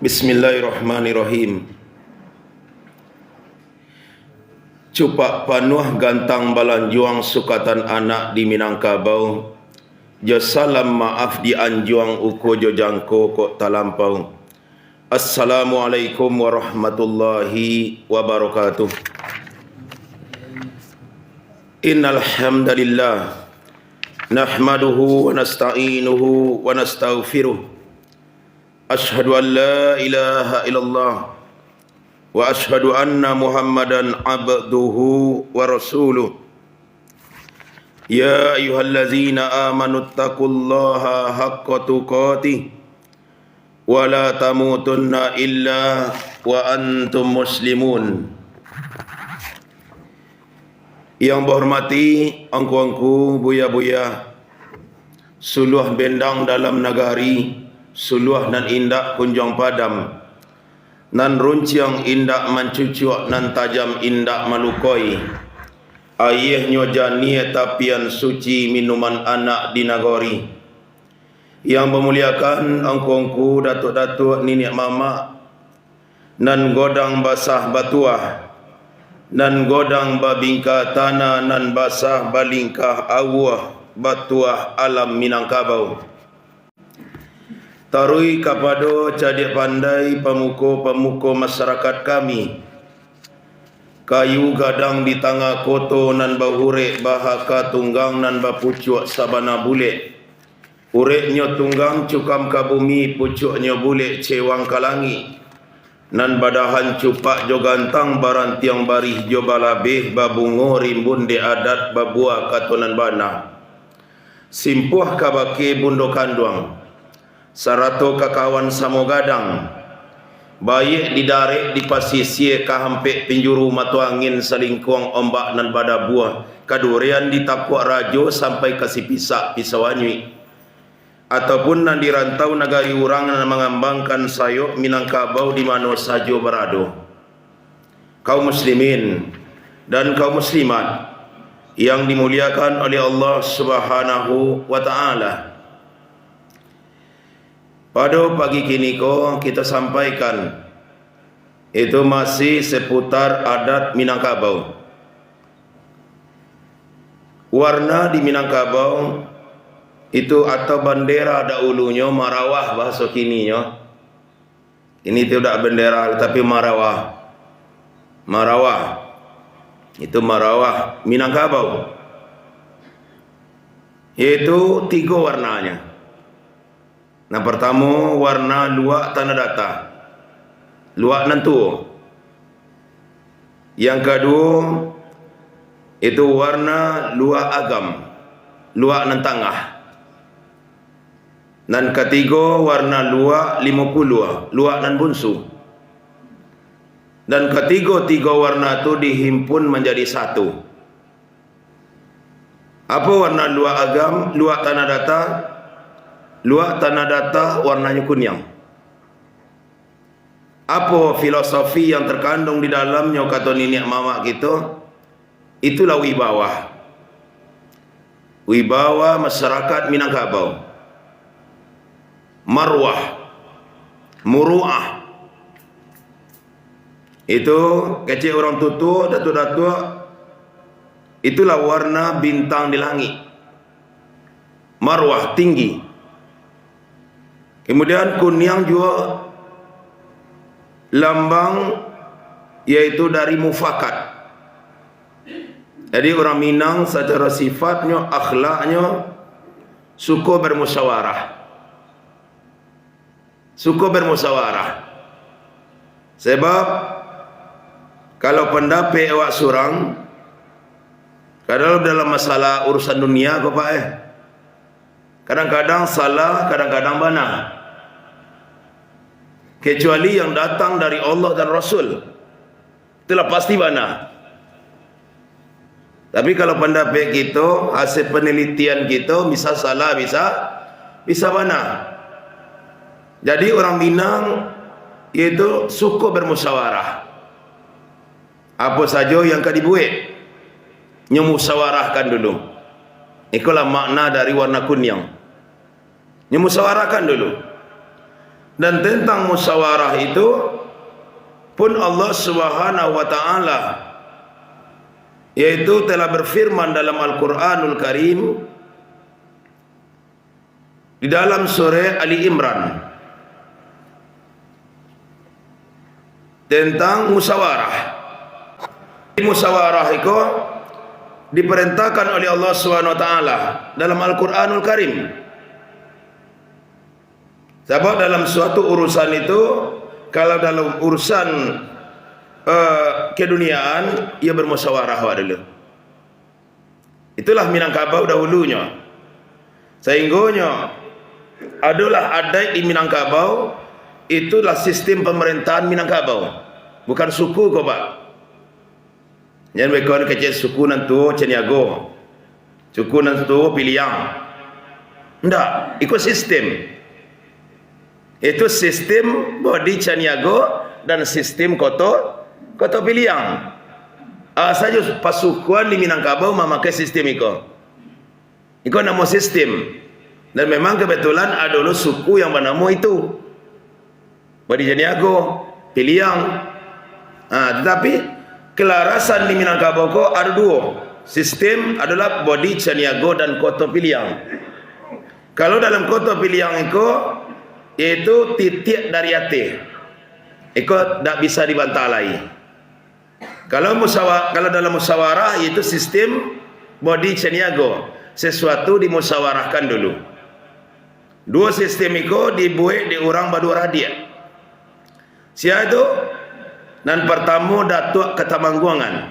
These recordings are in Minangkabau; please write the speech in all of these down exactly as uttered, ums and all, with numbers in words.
Bismillahirrahmanirrahim. Cupak panuah gantang balanjuang sukatan anak di Minangkabau, jo salam maaf di anjuang uko jo jangko kok talampau. Assalamualaikum warahmatullahi wabarakatuh. Innal hamdalillah, nahmaduhu wa nasta'inuhu wa nastaghfiruh. Asyhadu an la ilaha illallah wa asyhadu anna Muhammadan abduhu wa rasuluh. Ya ayyuhallazina amanu taqullaha haqqa tuqatih wa la tamutunna illa wa antum muslimun. Yang bahormati angku-angku, buya-buya, suluah bendang dalam nagari, suluah nan indak kunjuang padam, nan runciang indak mancucuak, nan tajam indak malukoi, ayiahnyo janiah tapian suci minuman anak di nagori. Yang bamuliakan angku-angku, datuak-datuak, niniak mamak, nan godang basah batuah, nan godang babingka tanah, nan basah balingkah awuah batuah alam Minangkabau. Taruih kapado cadiak pandai pamuko-pamuko masarakat kami, kayu gadang di tangah koto nan bahurek bahaka tunggang nan bapucuak sabana bulek. Ureknyo tunggang cukam ka bumi, pucuaknyo bulek cewang ka langik, nan badahan cupak jo gantang, barantiang barih jo balabeh, babungo rimbun dek adat, babuah kato nan bana. Simpuah kabake bundo kanduang, sarato ka kawan samo gadang, baiak di darek di pasisia, ka hampek pinjuru mato angin, salingkuang ombak nan badabuah, ka durian di tapuak rajo, sampai ka sipisak pisau anyuik, ataupun nan di rantau nagari urang, nan mangambangkan sayok Minangkabau di mano sajo barado. Kaum muslimin dan kaum muslimat yang dimuliakan oleh Allah Subhanahu wa Ta'ala. Pado pagi kini ko, kita sampaikan, itu masih seputar adat Minangkabau. Warna di Minangkabau itu, atau bandera dahulunyo, marawah bahaso kininyo. Ini tu dak bendera, tapi marawah. Marawah. Itu marawah Minangkabau. Yaitu tigo warnanya. Nan partamo, warna luak tanah data. Luak nan tuo. Yang kaduo, itu warna luak agam. Luak nan tangah. Nan katigo, warna luak limo puluah, luak nan bunsu. Dan katigo-tigo warna tu dihimpun manjadi satu. Apo warna luak agam, luak tanah data? Luak tanah data warnanyo kuniang. Apo filosofi yang terkandung di dalamnyo, kato niniak mamak kito? Itulah wibawa. Wibawa masyarakat Minangkabau. Marwah, muruah. Itu kecek urang tutuo, datuak-datuak, itulah warna bintang di langik. Marwah tinggi. Kemudian kuniang juo lambang, yaitu dari mufakat. Jadi urang Minang secara sifatnyo, akhlaknyo, suko bermusyawarah. Suko bermusyawarah. Sebab kalau pandapek awak surang, kadang dalam masalah urusan dunia ko, Pak, eh, kadang-kadang salah, kadang-kadang bana. Kecuali yang datang dari Allah dan Rasul, itulah pasti bana. Tapi kalau pandapek kito, hasil penelitian kito, bisa salah, bisa, bisa bana. Jadi urang Minang, yaitu suko bermusyawarah. Apo sajo yang ka dibuek, nyo musyawarahkan dulu. Ikolah makna dari warna kuniang. Nyo musyawarahkan dulu. Dan tentang musyawarah itu pun Allah Subhanahu wa Ta'ala, yaitu telah berfirman dalam Al-Quranul Karim, di dalam surah Ali Imran, tentang musyawarah. Musyawarah itu diperintahkan oleh Allah Subhanahu wa Ta'ala dalam Al-Quranul Karim. Sabab dalam suatu urusan itu, kalau dalam urusan, eh, keduniaan, ya bermusyawarah awak dulu. Itulah Minangkabau dahulunyo. Sainggonyo adolah adaik di Minangkabau, itulah sistim pamarintahan Minangkabau. Bukan suku ko, Pak. Jan beko kecek suku nan tuo Caniago, suku nan tuo Piliang. Ndak, iko sistim. Itu sistim Bodi Caniago dan sistim Koto, Koto Piliang. A sajo pasukuan di Minangkabau mamakai sistim iko. Iko namo sistim. Dan memang kebetulan ado lo suku yang banamo itu. Bodi Caniago, Piliang. Ha, tetapi kelarasan di Minangkabau ko ado duo. Sistim adolah Bodi Caniago dan Koto Piliang. Kalau dalam Koto Piliang iko, yaitu titiak dari ateh. Iko dak bisa dibantah lai. Kalau musyawa-, kalau dalam musyawarah, yaitu sistim Bodi Caniago, sesuatu dimusyawarahkan dulu. Duo sistim iko dibuek di urang baduo radiak. Sia tu? Nan partamo Datuak Katamangguangan.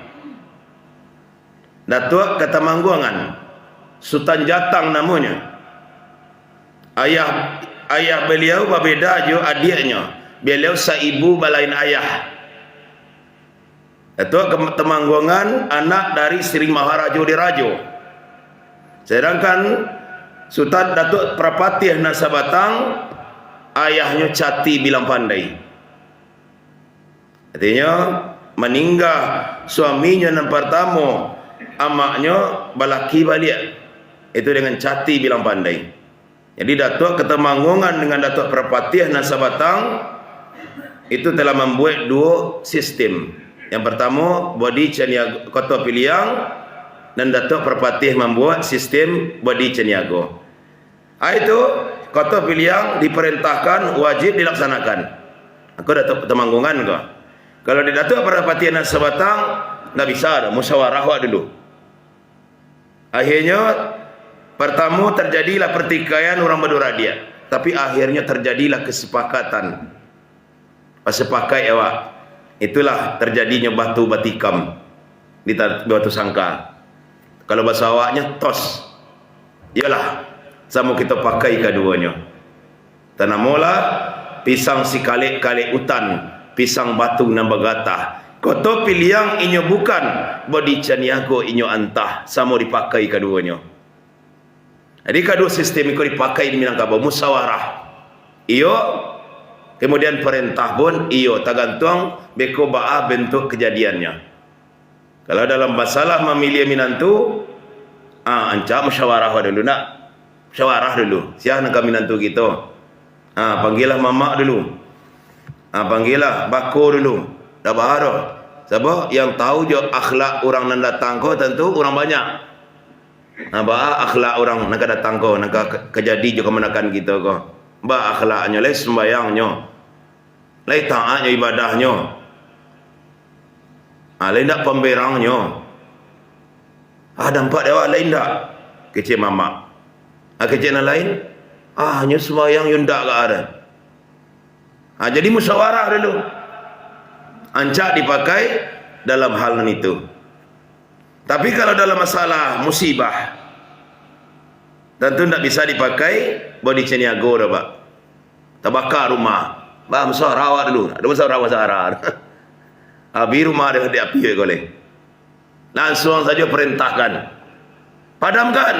Datuak Katamangguangan, Sutan Jatang namonyo. Ayah, ayah baliau babeda jo adiaknyo. Baliau saibu balain ayah. Datuak Katamangguangan anak dari Sri Maharajo Dirajo. Sedangkan Sutan Datuak Parpatiah Nan Sabatang, ayahnyo Cati Bilang Pandai. Artinyo, maningga suaminyo nan partamo, amaknyo balaki baliak, itu dengan Cati Bilang Pandai. Jadi, Datuak Katamangguangan dengan Datuak Parpatiah Nan Sabatang itu telah mambuek duo sistim. Yang partamo, Bodi Caniago, Koto Piliang, dan Datuak Parpatiah mambuek sistim Bodi Caniago. Ha, itu, Koto Piliang diparentahkan wajib dilaksanakan. Ko Datuak Katamangguangan ko. Kalau di Datuak Parpatiah Nan Sabatang, ndak bisa doh, musyawarah awak dulu. Akhirnyo, partamo tarjadilah partikaian urang baduo radiak, tapi akhirnyo tarjadilah kasapakatan. Basapakaik awak. Itulah tarjadinyo batu batikam di ta-, batu sangka. Kalau baso awaknyo, tos. Iyolah, samo kito pakai kaduonyo. Tanamolah pisang sikalek-kalek utan, pisang batu nan bagatah. Koto Piliang inyo bukan, Bodi Caniago inyo antah, samo dipakai kaduonyo. Jadi, kaduo sistim iko dipakai di Minangkabau, musyawarah. Iyo, kemudian parentah pun iyo, tagantuang beko baa bentuk kajadiannyo. Kalau dalam masalah mamiliah minantu, ah, ancak musyawarah dulu, nak. Musyawarah dulu. Sia nan ka minantu kito? Ah, panggilah mamak dulu. Ah, panggilah bako dulu. Dak baa doh. Sabab yang tahu jo akhlak urang nan datang ko tantu urang banyak. Nah, baa akhlak urang nan ka datang ko, nan ka, ka jadi jo kamanakan kito ko. Baa akhlaknyo, lai sumbayangnyo, lai taatnyo ibadahnyo. Ah, lai ndak pamberangnyo. Ah, nampak dek awak, lai ndak? Kecek mamak. Ah, kecek nan lain? Ah, nyo sumbayang yo ndak ka ada. Ha, jadi musyawarah dulu. Ancak dipakai dalam hal nan itu. Tapi kalau dalam masalah musibah, tantu ndak bisa dipakai Bodi Caniago doh, Pak. Tabaka rumah. Bah, musyawarah awak dulu. Ado musyawarah-musyawarah. Abih rumah dek api ko leh. Lansuang sajo parentahkan. Padamkan.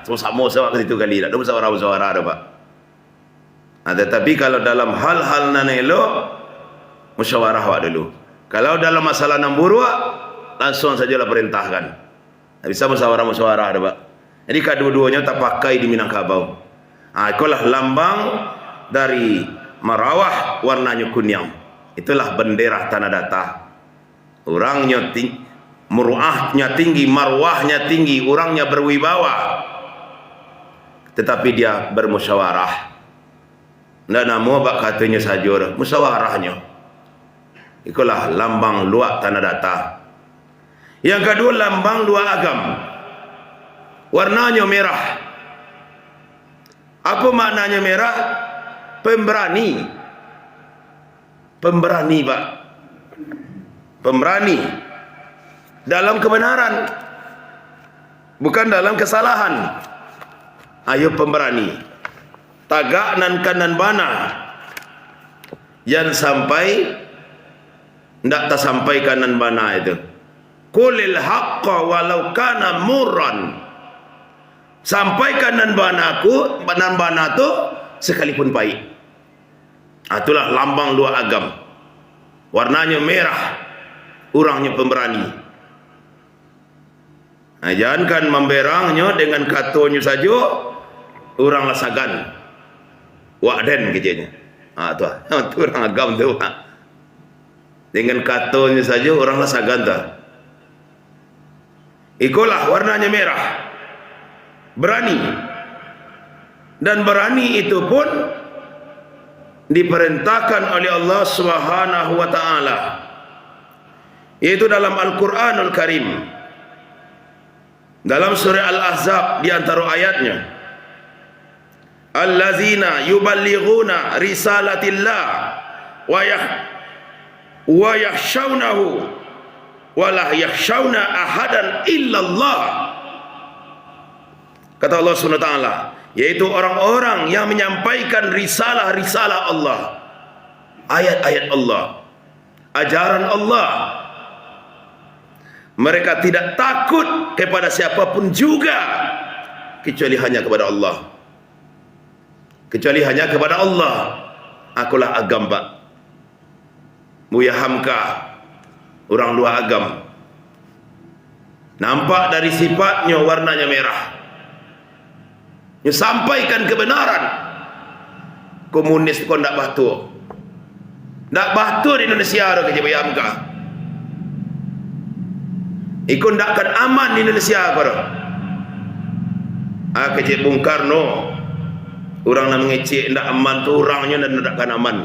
Samo-samo awak ka situ gali. Ndak ado musyawarah-musyawarah doh, Pak. Nah, tatapi kalau dalam hal-hal nan elok, musyawarah awak dulu. Kalau dalam masalah nan buruak, lansuang sajolah parentahkan. Ndak bisa musyawarah-musyawarah doh, Pak. Jadi, kaduo-duonyo tapakai di Minangkabau. Ah, ikolah lambang dari Marawah warnanyo kuniang. Itulah bendera Tanah Data. Urangnyo ting-, muruahnyo tinggi, marwahnyo tinggi, urangnyo berwibawa. Tetapi dia bermusyawarah. Ndak namo bak katonyo sajo doh, musyawarahnyo. Ikolah lambang luak Tanah Data. Yang kaduo, lambang luak Agam. Warnanyo merah. Apo maknanyo merah? Pemberani. Pemberani, Pak. Pemberani dalam kebenaran, bukan dalam kesalahan. Ayo pemberani. Tagak nan ka nan bana. Jan sampai ndak tasampaikan nan bana itu. Qulil haqqa walau kana murran. Sampaikan nan bana ku, nan bana tu, sekalipun pahik. Ah, itulah lambang luak Agam. Warnanyo merah, urangnyo pemberani. Nah, jangankan mamberangnyo dengan katonyo sajo, urang lah sagan. Wak den keceknyo. Ha, tu, tu urang Agam tu. Dengan katonyo sajo, urang lah sagan tu. Ikolah warnanyo merah. Berani. Dan berani itu pun diperintahkan oleh Allah Subhanahu wa Ta'ala, yaitu dalam Al-Quranul Karim, dalam surah Al-Ahzab, di antaro ayatnya, "Allazina yuballighuna risalatillah wa yah-, wa yakhshawnahu wa la yakhshawna ahadan illallah." Kata Allah Subhanahu wa Ta'ala, yaitu orang-orang yang menyampaikan risalah-risalah Allah, ayat-ayat Allah, ajaran Allah. Mereka tidak takut kepada siapapun juga, kecuali hanya kepada Allah. Kecuali hanya kepada Allah. Akulah Agam, Pak. Buya Hamka, urang luak Agam. Nampak dari sifatnyo, warnanyo merah. Nyo sampaikan kebenaran. Komunis ko ndak batua. Ndak batua di Indonesia tu, kecek Buya Hamka. Iko ndak akan aman di Indonesia ko tu. Ah, kecek Bung Karno. Urang nan mangecek ndak aman tu, urangnyo nan ndak akan aman.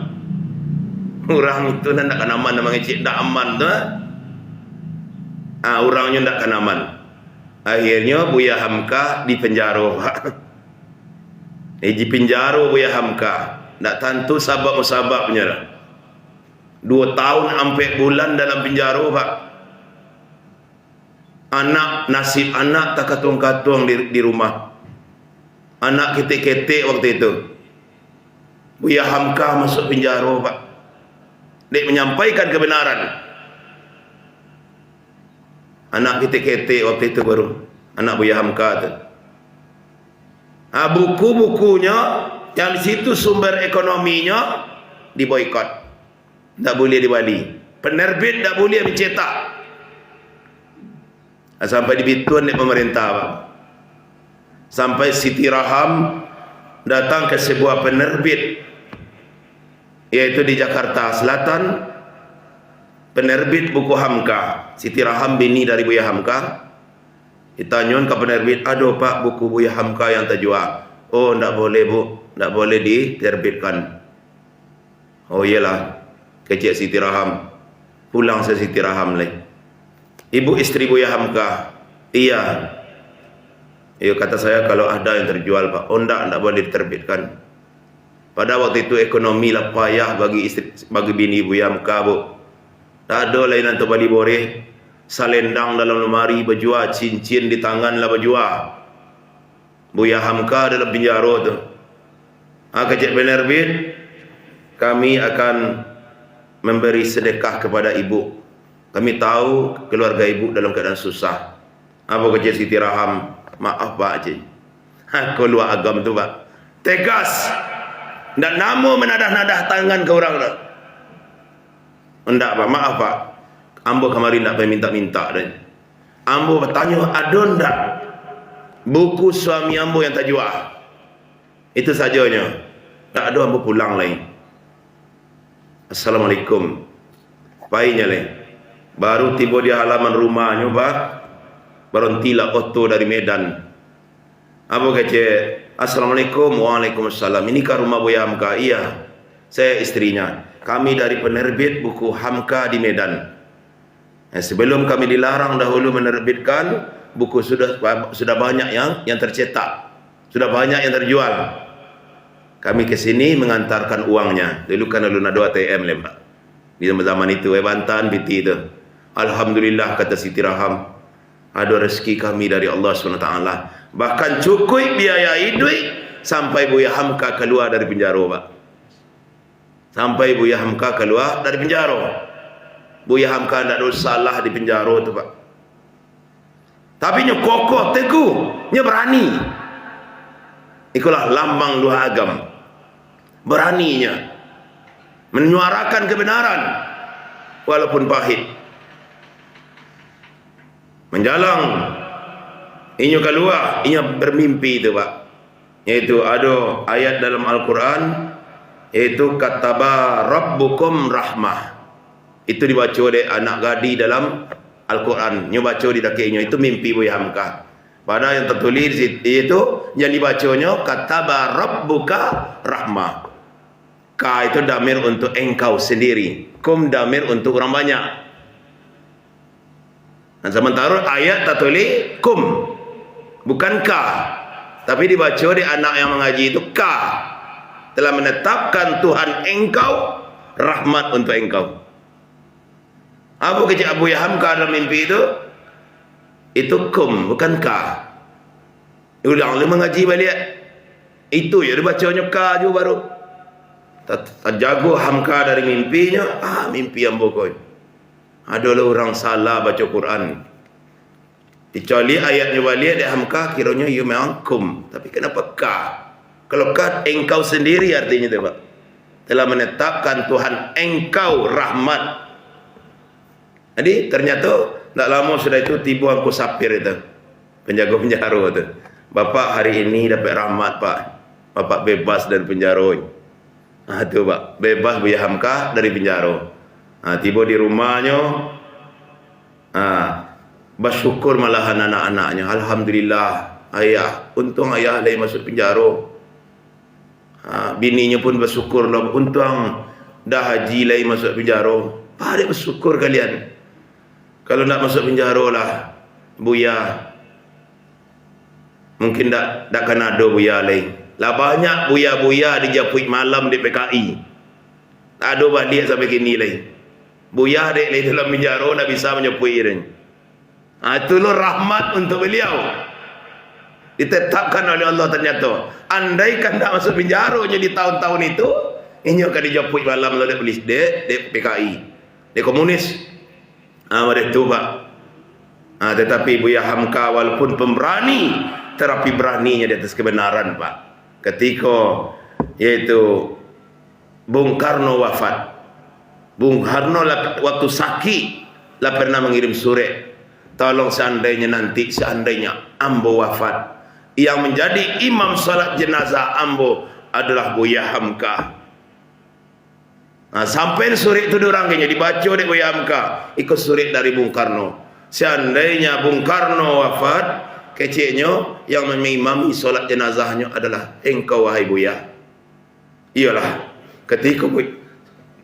Urang tu nan ndak akan aman, nan mangecek ndak aman tu. Ah, urangnyo ndak akan aman. Akhirnyo Buya Hamka dipenjaro, Pak. Eh, dipenjaro Buya Hamka. Ndak tantu sabab musababnyo lah. Duo taun ampek bulan dalam penjaro, Pak. Anak, nasib anak takatuang-katuang di, di rumah. Anak ketek-ketek waktu itu. Buya Hamka masuk penjaro, Pak. Dek menyampaikan kebenaran. Anak ketek-ketek waktu itu baru. Anak Buya Hamka tu. Ah, buku-bukunyo yang di situ sumber ekonominyo diboikot. Ndak buliah dibali. Penerbit ndak buliah mencetak. Ah, sampai dibituan dek pemerintah, Pak. Sampai Siti Raham datang ke sebuah penerbit, yaitu di Jakarta Selatan, penerbit buku Hamka. Siti Raham bini dari Buya Hamka. Ditanyoan ka penerbit, "Ado, Pak, buku Buya Hamka yang tajua?" "Oh, ndak boleh, Bu. Ndak boleh diterbitkan." "Oh, iyolah," kecek Siti Raham. Pulang se Siti Raham lai. "Ibu istri Buya Hamka?" "Iya." "Iyo, kata saya kalau ada yang terjual, Pak." "Oh, ndak, ndak boleh diterbitkan." Pada waktu itu ekonomi lah payah bagi istri, bagi bini Buya Hamka, Bu. Ndak ado lai nan tabali boreh. Salendang dalam lamari bajua, cincin di tangan lah bajua. Buya Hamka dalam penjaro tu. Ah, kecek penerbit, "Kami akan memberi sedekah kepada ibu. Kami tahu keluarga ibu dalam keadaan susah." Apo kecek Siti Raham? "Maaf, Pak," cek. Ha, ko luak Agam tu, Pak. Tegas. Ndak namo menadah-nadah tangan ka urang tu. "Ndak, Pak. Maaf, Pak. Ambo kamari ndak paminta-minta doh. Ambo batanyo, ado ndak buku suami ambo yang tajua? Itu sajonyo. Ndak ado, ambo pulang lai." Assalamualaikum. Painyo lai. Baru tibo di halaman rumahnyo, ba-, barontilah oto dari Medan. Apo kecek? "Assalamualaikum." "Waalaikumsalam. Inikah rumah Buya Hamka?" "Iya, saya istrinya. Kami dari penerbit buku Hamka di Medan." Eh, sebelum kami dilarang dahulu menerbitkan buku, sudah, sudah banyak yang, yang tercetak, sudah banyak yang terjual. Kami ke sini mengantarkan uangnya. Dulu kan alun ado A T M lai, Pak. Di zaman itu, eh, bantan piti tu. "Alhamdulillah," kata Siti Raham, "ado rezeki kami dari Allah Subhanahu Wa Taala. Bahkan cukup biaya hidup sampai Buya Hamka keluar dari penjara, Pak." Sampai Buya Hamka kalua dari penjaro. Buya Hamka ndak ado salah di penjaro tu, Pak. Tapi nyo kokoh, teguh, nyo barani. Ikolah lambang Luhak Agam. Baraninyo manyuarakan kebenaran, walaupun pahit. Manjalang inyo kalua, inyo bermimpi tu, Pak. Yaitu ado ayat dalam Al-Quran, yaitu kataba rabbukum rahmah. Itu dibaco dek anak gadih dalam Al-Quran. Nyo baco di dakek inyo, itu mimpi Buya Hamka. Padahal yang tertulis di sit-, itu yang dibaconyo kataba rabbuka rahmah. Ka itu damir untuk engkau sendiri. Kum damir untuk urang banyak. Nah, samantaro ayat tatulih kum, bukan ka. Tapi dibaco dek anak yang mangaji itu ka. Telah menetapkan Tuhan engkau rahmat untuk engkau. Apo kecek Buya Hamka dalam mimpi itu? Itu kum, bukan ka. Ulang lu mangaji baliak. Itu yo dibaconyo ka juo baru. Ta-, tajago Hamka dari mimpinyo, ah, mimpi ambo ko. Adolah urang salah baco Quran. Dicaliak ayatnyo baliak dek Hamka, kironyo iyo memang kum. Tapi kenapa ka? Kalau ka, engkau sendiri artinyo tu, Pak. Telah menetapkan Tuhan engkau rahmat. Jadi, ternyato, ndak lamo sudah itu, tibo Angku Sapir itu, penjago penjaro tu. "Bapak hari ini dapat rahmat, Pak. Bapak bebas dari penjaro." Ah, tu, Pak. Bebas Buya Hamka dari penjaro. Ah, tibo di rumahnyo, ah, basyukur malahan anak-anaknyo. "Alhamdulillah, Ayah. Untuang Ayah lai masuak penjaro." Ha, bininyo pun basyukur lo, "Untuang Da Haji lai masuak penjaro." Parik basyukur kalian. Kalau ndak masuak penjaro lah, Buya, mungkin ndak, ndak kan ado Buya lai. Lah banyak buya-buya dijapuik malam di P K I. Ado baliak sampai kini lai. Buya dek lai dalam penjaro ndak bisa manjapuik dek. Ha, itu lo rahmat untuk beliau. Ditetapkan oleh Allah ternyato. Andaikan ndak masuak penjaro nyo di tahun-tahun itu, inyo ka dijapuik malam lo dek polis, dek, dek P K I, dek komunis. Ha, model tu, Pak. Ha, tetapi Buya Hamka walaupun pemberani, tetapi beraninyo di atas kebenaran, Pak. Ketiko, yaitu Bung Karno wafat. Bung Karno lah, waktu sakik, lah pernah mangirim surek, "Tolong, seandainya nanti, seandainya ambo wafat, yang menjadi imam salat jenazah ambo adalah Buya Hamka." Nah, sampai surek tu dek urang, keceknyo, dibaco dek Buya Hamka, "Iko surek dari Bung Karno. Seandainya Bung Karno wafat," keceknyo, "yang mengimami salat jenazahnyo adalah engkau, wahai Buya." Iyolah, ketiko Bu-,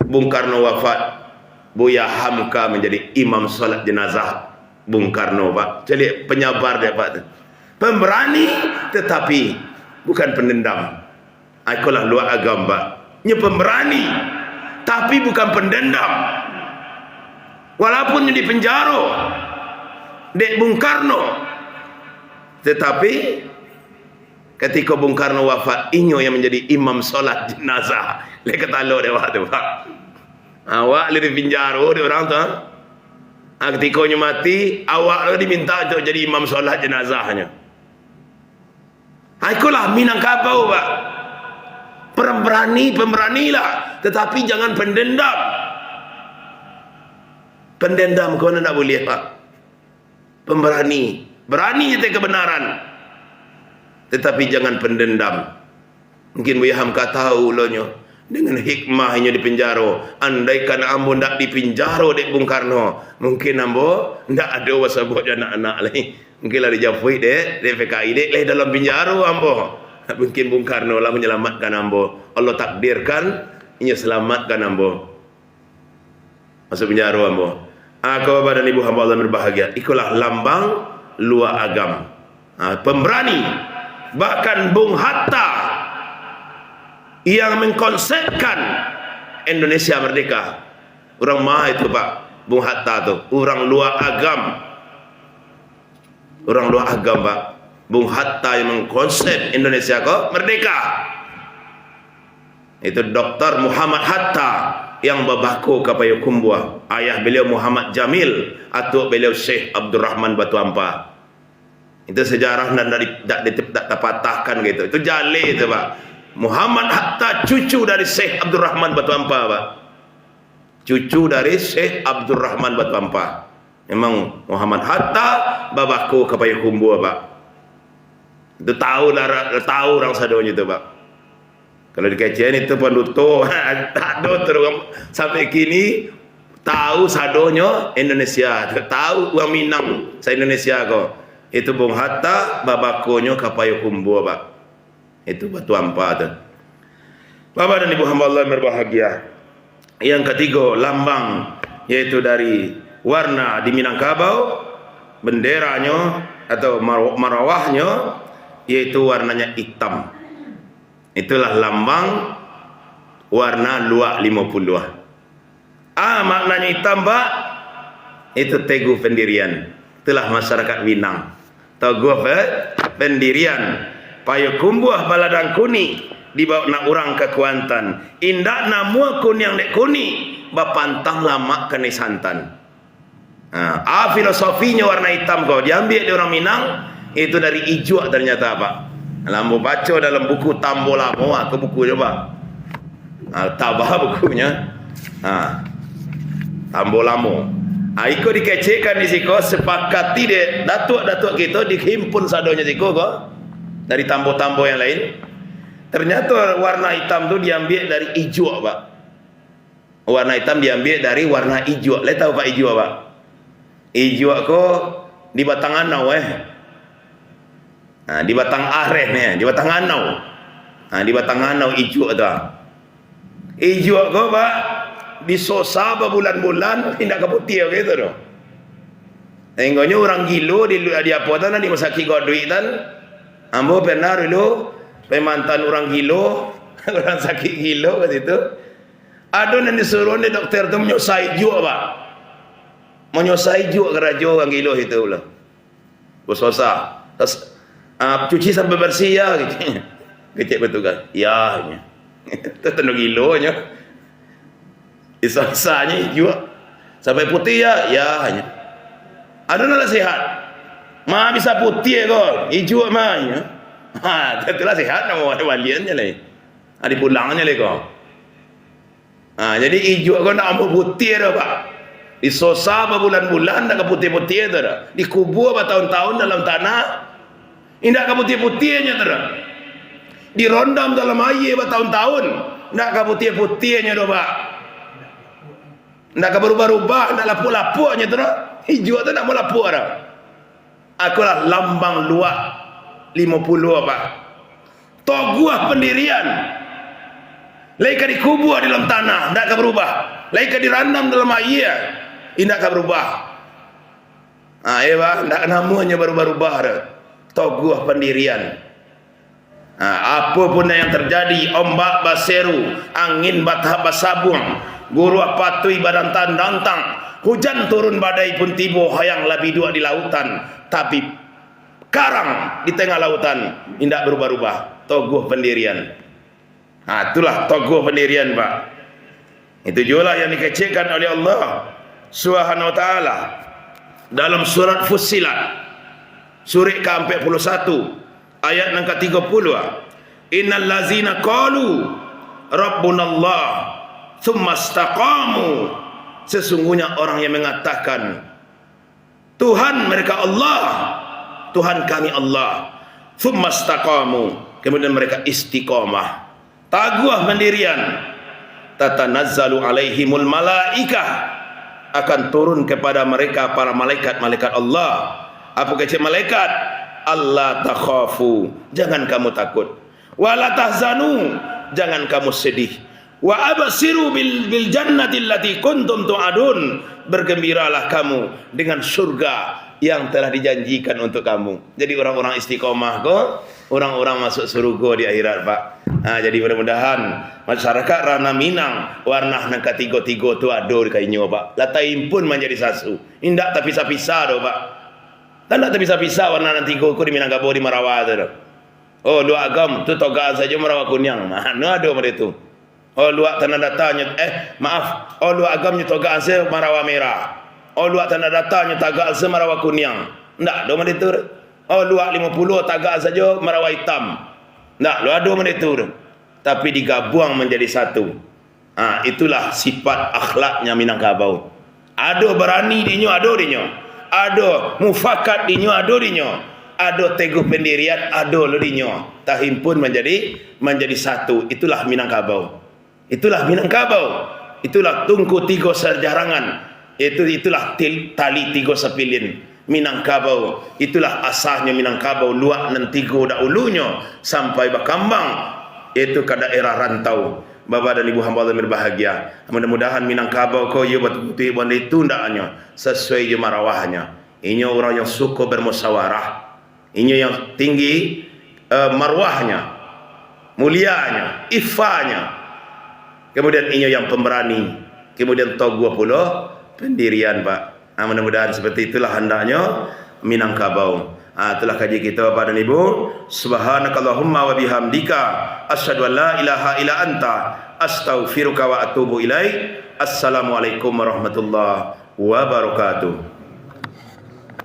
Bung Karno wafat, Buya Hamka menjadi imam salat jenazah Bung Karno, Pak. Caliak penyabar dek Pak tu. Pemberani, tetapi bukan pendendam. Ikolah Luhak Agam, Pak. Nyo pemberani, tapi bukan pendendam. Walaupun nyo dipenjaro dek Bung Karno, tetapi Katiko Bung Karno wafat, inyo yang manjadi imam solat jenazah. Lai ka talok dek awak tu, Pak. Awak lai di pinjaro dek urang tu, ha? Ha, katiko nyo mati, awak tu diminta untuak jadi imam solat jenazahnyo. Ha, ikolah Minangkabau, Pak. Pemberani, pemberanilah, tetapi jangan pendendam. Pendendam ko ndak buliah, Pak. Pemberani. Berani je kebenaran. Tetapi jangan pendendam. Mungkin Buya Hamka tahu lo nyo. Dengan hikmah inyo dipinjaro. Andaikan ambo ndak dipinjaro dek Bung Karno, mungkin ambo ndak ado basabuik jo anak-anak lai. Mungkin lah dijapuik dek, dek P K I, dek, lai dalam pinjaro ambo. Mungkin Bung Karno lah manyalamatkan ambo. Allah takdirkan inyo salamatkan ambo. Masuk pinjaro ambo. Ah, ko badan ibu hamba Allah yang berbahagia. Ikolah lambang Luak Agam. Ah, pemberani. Bahkan Bung Hatta yang mengkonsepkan Indonesia merdeka. Urang ma itu, Pak? Bung Hatta tu. Urang Luak Agam. Urang Luak Agam, Pak. Bung Hatta yang mengkonsep Indonesia ko merdeka. Itu Doktor Muhammad Hatta yang babako ka Payokumbuah. Ayah beliau Muhammad Jamil, atuk beliau Syekh Abdurrahman Batu Ampa. Itu sejarah nan dari, dak, dak, dak tapatahkan gitu. Itu jaleh itu, Pak. Muhammad Hatta cucu dari Syekh Abdurrahman Batu Ampa, Pak. Cucu dari Syekh Abdurrahman Batu Ampa. Memang Muhammad Hatta babako ka Payokumbuah, Pak. Itu tahu lah, tahu urang sadonyo tu, Pak. Kalau di Kecek itu panduto, tak ado tu urang sampai kini tahu sadonyo Indonesia, tahu urang Minang sa-Indonesia ko. Itu Bung Hatta babakonyo ka Payokumbuah, Pak. Itu Batu Ampa tu. Bapak dan Ibu hamba Allah yang berbahagia. Yang katigo, lambang, yaitu dari warna di Minangkabau, benderanyo atau mar-, marawahnyo, yaitu warnanya itam. Itulah lambang warna Luak Limo Puluah. Ah, maknanyo itam, Pak? Itu teguh pendirian. Itulah masyarakat Minang. Teguh pe-, pendirian. Payokumbuah baladang kunik, dibaok nak urang ka Kuantan. Indak namuah kuniang dek kunik, bapantang lamak kanai santan. Ha, ah, filosofinyo warna itam ko diambiak dek urang Minang, itu dari ijuak ternyata, Pak. Lah ambo baco dalam buku Tambo Lamo, ah, ko bukunyo, Pak. Ha, tabah bukunyo. Ha, Tambo Lamo. Ha, iko dikecekkan di siko, sepakati dek datuak-datuak kito, dihimpun sadonyo siko ko, dari tambo-tambo yang lain. Ternyata warna itam tu diambiak dari ijuak, Pak. Warna itam diambiak dari warna ijuak. Lai tahu, Pak, ijuak, Pak? Ijuak ko di batang anau, eh. Ha, di batang areh ni, di batang anau. Ha, di batang anau ijuak tu, ah. Ijuak ko, Pak, disosa babulan-bulan, indak ka putiah gitu tu. Sahinggonyo urang gilo di, di apo tan, di Masakik Goduik tan. Ambo pernah dulu, pai mantan urang gilo, urang sakik gilo ka situ. Ado nan disuruah dek dokter tu manyosa ijuak, Pak. Manyosa ijuak karajo urang gilo itu lah. Basosa. Tas-, ah, "Cuci sampai bersih ya," gitu. Kecek petugas. "Ya," nyo. Tu tando gilonyo. Disosanyo ijuak. "Sampai putih ya?" "Ya," nyo. "Ado nan lah sehat?" "Ma bisa putih ko, ijuak ma," nyo. Ha, tu lah sehat namo baliannyo lai. Ha, dipulangnyo lai ko. Ha, jadi ijuak ko ndak amuah putiah doh, Pak. Disosa babulan-bulan, ndak ka putiah-putiah tu doh. Dikubua batahun-tahun dalam tanah, indak ka putiah-putiahnyo tu doh. Dirondam dalam aia batahun-tahun, ndak ka putiah-putiahnyo doh, Pak. Ndak ka barubah-rubah, ndak lapuak-lapuaknyo tu doh. Ijuak tu ndak amuah lapuak doh. Ikolah lambang Luak Limo Puluah, Pak. Toguah pandirian. Lai ka dikubua di dalam tanah, indak ka barubah. Lai ka dirandam dalam aia, indak ka barubah. Ha, iyo, Pak, indak namuahnyo barubah-rubah tu. Toguah pandirian. Ha, apo pun yang terjadi, ombak baseru, angin batahak basabuang, guruah patuih badantang-dantang, hujan turun badai pun tibo, hayang lah biduak di lautan, tapi karang di tangah lautan indak barubah-rubah, toguah pandirian. Ha, itulah toguah pandirian, Pak. Itu juolah yang dikecekkan oleh Allah Subhanahu wa Ta'ala dalam surat Fussilat, surat ka ampek puluah satu, ayat nan ka tigo puluah. "Innal lazina qalu rabbunallah, tsumma istaqamu." Sesungguhnya orang yang mengatakan, "Tuhan mereka Allah, Tuhan kami Allah." "Tsumma istaqamu," kemudian mereka istiqomah. Taguah pandirian. Tatanazzalu alaihimul malaikah, akan turun kepada mereka para malaikat-malaikat Allah. Apo kecek malaikat? Alla takhafu, jangan kamu takut. Wala tahzanu, jangan kamu sedih. Wa absyiru bil, bil jannati allati kuntum tu'adun, bergembiralah kamu dengan surga yang telah dijanjikan untuk kamu. Jadi orang-orang istiqomah ko, orang-orang masuk surugo di akhirat, Pak. Ha, jadi mudah-mudahan masyarakat Ranah Minang, warna nan katigo-tigo tu ado di kainyo, Pak. Lah taimpun manjadi sasu. Indak tapisah-pisah doh, Pak. Indak tapisah-pisah warna nan tigo ko di Minangkabau, di Marawa tu doh. Oh, Luak Agam tu togaan sajo marawa kuniang. Mano ado model tu? Oh, Luak Tanah Datanyo, eh, maaf. Oh, Luak Agam nyo togaan sajo marawa merah. Oh, Luak Tanah Datanyo togaan sajo marawa kuniang. Ndak ado model tu. Oh, Luak Limo Puluah togaan sajo marawa itam. Ndak lo ado model tu. Tapi digabuang manjadi satu. Ha, itulah sifat akhlaknya Minangkabau. Ado barani dinyo, ado dinyo. Ado mufakat dinyo, ado dinyo. Ado teguh pendirian, ado lo dinyo. Tahimpun manjadi, manjadi satu. Itulah Minangkabau. Itulah Minangkabau. Itulah tungku tigo sajarangan. Itu, itulah til-, tali tigo sapilin. Minangkabau. Itulah asahnyo Minangkabau, Luak nan tigo dahulunyo sampai bakambang, yaitu ka daerah rantau. Bapak dan Ibu hamba Allah yang berbahagia, mudah-mudahan Minangkabau ko iyo batutuih buan itu ndaknyo, sasuai jo marawahnyo. Inyo urang yang suko bermusyawarah, inyo yang tinggi, eh, marwahnyo, mulianyo, iffanyo. Kemudian inyo yang pemberani, kemudian toguah pulo pendirian, Pak. Nah, mudah-mudahan seperti itulah hendaknyo Minangkabau. Ah, itulah kaji kita, Bapak dan Ibu. Subhanakallahumma wa bihamdika, asyhadu an la ilaha illa anta, astaghfiruka wa atubu ilaik. Assalamualaikum warahmatullahi wabarakatuh.